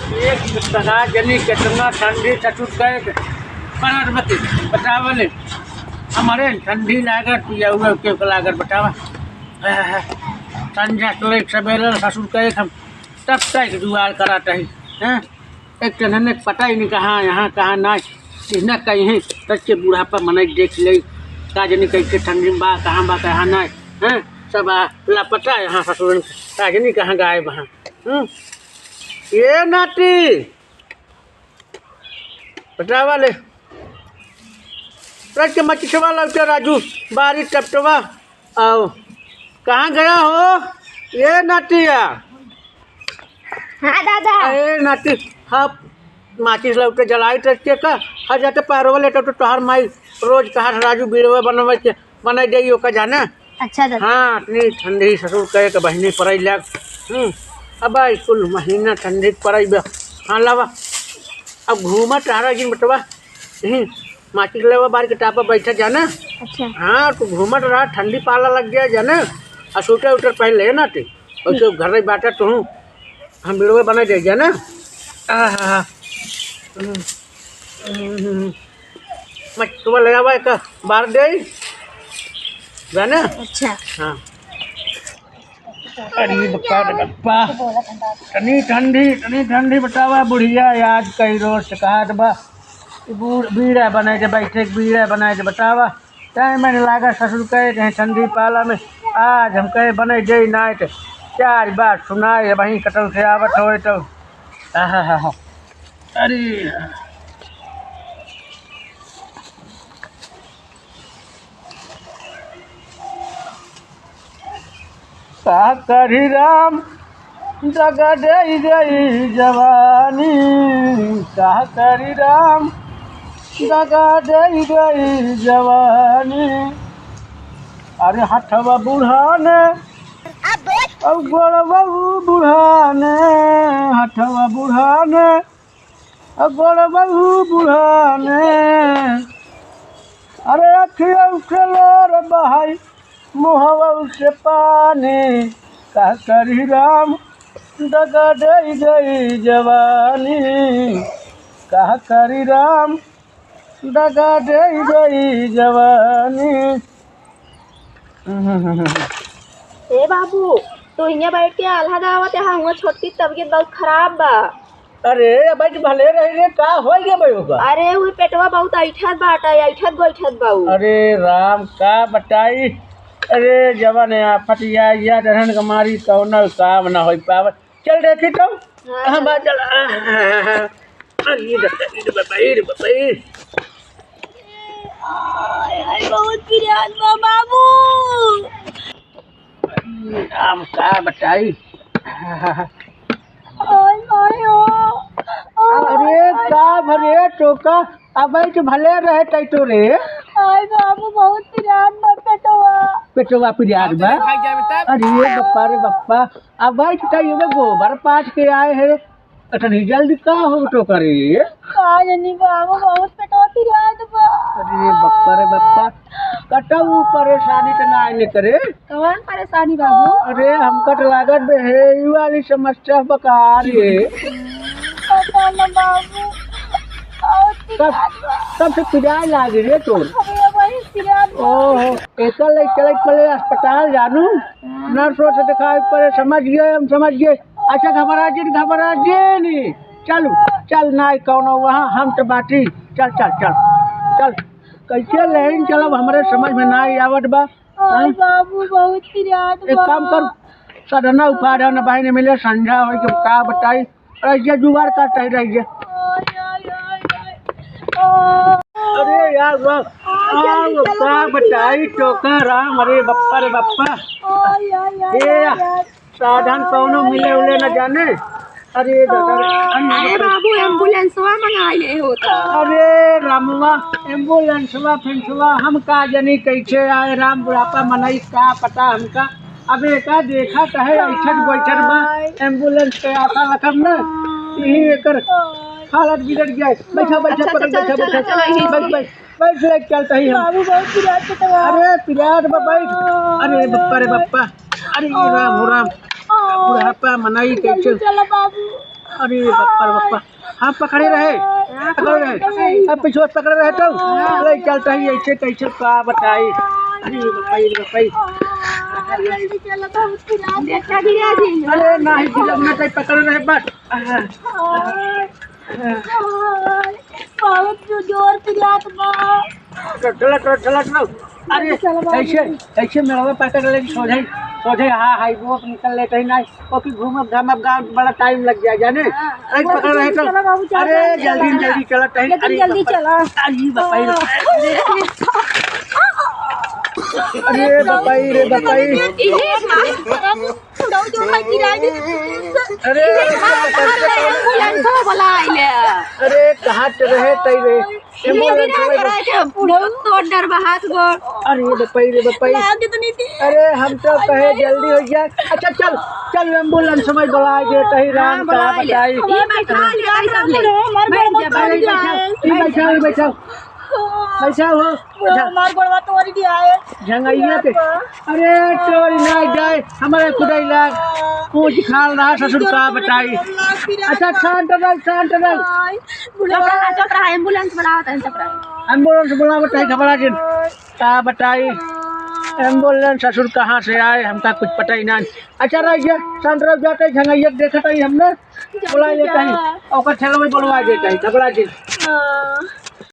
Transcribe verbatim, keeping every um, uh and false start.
एक तगा जनी केतना ठंडी ससुर कहे के। पार्वती, बतावा ले। हमरे ठंडी लागत, पियउआ के लागत, बतावा। आहा, संझा तोरे सबेरे ससुर कहे हम तब तक जुगाड़ करत हई, हैं? एक तो नन्हे पता ही नहीं कहाँ यहाँ, कहाँ ना, इतना कहीं है, तब के बुढ़ापा मनई देख ले, का जनी कैसे ठंडी में बा, कहाँ बा, कहाँ ना, हैं? सब आ, लापता है यहाँ ससुरन, का जनी कहाँ गायब हैं, हम्म? ये नाती, बतावा ले। रख के मचिछवा लौटे राजू, बारी टपटवा। आओ। कहाँ गया हो? ये नातिया। हाँ दादा। अरे नाती, हाँ, माचिस लौटे जलाई टच के का? हाँ, जाते पैरवा लेटे तो तोहार माई रोज कहा राजू बीड़वा बनवे के, बनाई देई ओका जाने। अच्छा दादा। हाँ, इतनी ठंडी ससुर कहे के बहिनी पड़ई लाग। हम्म, अब आई कुल महीना ठंडी पड़ई बा। हाँ लावा, अब घूमत रहा जिन बटवा। हम्म, माचिस लेवा बार के टापा बैठा जाना। अच्छा। हाँ, तू घूमत रहा, ठंडी पाला लग गया जाना। आ स्वेटर उटर पहन ले ना तू। और सब घर में बाटा तू, हम बीड़वा बना दे जाना। आहा। हम्म, हम्म, हम्म। मचिसवा ले आवा एक बार दे। जाना? अच्छा। हाँ। अरे बप्पा रे बप्पा, तनी ठंडी, तनी ठंडी बतावा बुढ़िया, आज कई रोज से कहत बा, बूढ़ बीड़ा बनाए दे, बैठे के बीड़ा बनाए दे, बतावा। टाइम में लागा ससुर कहे के ठंडी पाला में, आज हम कहे बनाए दे नाइट, चार बार सुनाए, वहीं कटल से आवत होए तो, आहा हा हा। अरे। का करी राम, दगा दे गई जवानी, का करी राम, दगा दे गई जवानी। अरे हथवा बुढ़ाने, अब गोड़वा बुढ़ाने, हथवा बुढ़ाने, अब बड़ बहू बुढ़ाने, अरे अखिया उठे लोर बहाई, मुहवा से पानी, का करी राम, दगा दे गई जवानी, का करी राम, दगा दे गई जवानी। ए बाबू, तू हियां बैठ के आल्हा गावत है, हुआं छोटकी तबीयत बहुत खराब बा। अरे, अबे तो भले रही रे, का होई गे बे ओका? अरे, उ पेटवा बहुत ऐठत बाटा, ऐठत गोइठत बा उ। अरे राम, का बताई? अरे, जवन आफत या, या डरन के मारी कौनो काम ना होई पावत। चल देखी तो। हाँ, हाँ, चल। बा, चल। आ, आ, आ, आ। अरे, रे बाबा, रे बाबा, रे बाबा, रे। हाय, हाय, बहुत पिरात बा, बाबू। हम का बताई? हाय, हाय, हो। अरे, का भरे टोका, अबे तो भले रहे तै तो रे। हाय, बाबू, बहुत पिरात बा पेटवा। पेटवा पिरात बा? अरे, बप्पा रे बप्पा, अबे तो तै एगो गोबर पाथ के आए है। अतनी जल्दी का हो तो करे? का जानी बाबू, बहुत पेटवा पिरात बा। अरे बप्पा रे बप्पा, कतऊ परेशानी त ना आइले करे। कौन परेशानी बाबू? अरे हमका त लागत बे हे, ई वाली समस्या बकार ये। पता न बाबू, बहुत कब, पिरात बा। कब से पिराए लागे रे तोर? अरे वही पिरात बा। ओहो, एकर ले चले पहले अस्पताल जानू, नर्स से दिखाए पड़े, समझ गए, हम समझ गए। अच्छा, घबरा जिन, घबरा जिन। चल, चल, नाई कौनो वहाँ, हम तो बाटी। चल, चल, चल, चल। कैसे लेन चलब, हमरे समझ में नाई आवत बा। अरे हाँ? बाबू, बहुत पिरात एक बा। काम कर, सदना उपाड़ न बहिन मिले, संझा होई के का बताई। अरे ये जुगाड़ करता ही रहिए। अरे यार, वाह। आ, वो का बताई टोका राम, अरे बप्पा रे बप्पा। ए, साधन कौनो मिले उले न जाने। अरे दादा रे, अरे अरे बाबू, एम्बुलेंसवा मंगाए होता। अरे रामवा, एम्बुलेंसवा फेंसवा, हम का जनी कैसे आए राम, बुढ़ापा मनई का पता हमका। अब एका देखा त है, ऐठत बैठत बा, एम्बुलेंस के आशा रखब ना, यही एकर हालत बिगड़ गया है। बैठा, बैठा, अच्छा, पकड़, अच्छा, बैठा, चलो, बैठा, चलो, यही बैठ, से। बैठ। बैठ, ले चलता ही हम। बाबू बहुत पिरात बा। अरे, पिरात बा, बैठ। अरे, बप्पा रे बप्पा। अरे, ये राम, हो राम। बुढ़ापा मनई जल्दी कैसे? चला बाबू। अरे बप्पा रे बप्पा, हम पकड़े रहे, पकड़े रहे, अब पीछे से पकड़े रहे तो ले चलता ही ऐसे कैसे का बताई। अरे बप्पा, अरे बप्पा, अरे नहीं, गिरा जी। अरे नहीं, गिरा, मैं कहीं पकड़े रहे बस। बहुत जोर पिरात बा। चलो, चलो, चलो, चलो। अरे, चलो बाबू। ऐसे, ऐसे मेरा पाटा के लेके सोझे, सोझे, हाँ, हाईवे पे निकल लेते ही नहीं। ओके, घूमब घामब गाँव बड़ा टाइम लग जाए, जाने? हाँ, अरे, वो पकड़ रहे तो। चलो बाबू, चलो, अरे, चलो, जल्दी, चलो। जल्दी चलो, टाइम। लेकिन अरे, जल्दी बप्पा, चलो। अरे, बप्पा रे, बप्पा। अरे, बप्पा रे, बप्पा रे। इहे मार। बुढ़ऊ जो है गिराई दे। अरे, अरे, एम्बुलेंस बुला ले। अरे, कहाँ ते रहे तई रे? ये एम्बुलेंस गिरा में गिरा के बुढ़ऊ तोड़ डर बहात गो। अरे, बप्पा रे, बप्पा रे। लाग तो नहीं थी। अरे, हम तो कहे जल्दी हो जाए। अच्छा, चल, चल, एम्बुलेंस में बुला दे, तही राम हाँ, का बुला ले। बताई। ये बैठा ले, भाई सब ले। हमारे बैठ जा, बैठ जा। बैठ जा, बैठ जा। बैठा हो। बुढ़ऊ, हमार गोड़वा तोड़ दिया है। झंगैया पे। अरे, तोरी ना जाए, हमारे कुदाई लाग। ऊँच खाल रहा ससुर का बताई। अच्छा, शांत रह, शांत रह। चुप रहा, चुप रहा, एम्बुलेंस बुलावत है, चुप रहा। एम्बुलेंस बुलावत है, घबरा जिन। का बताई, एम्बुलेंस ससुर कहाँ से आए, हमका कुछ पता ही ना। अच्छा, रह गया, शांत रह, जाते झंगैया देखत ही हमने। बुला लेता ही, ओकर ठेला में बुलवा देता ही, घबरा जिन। हाँ।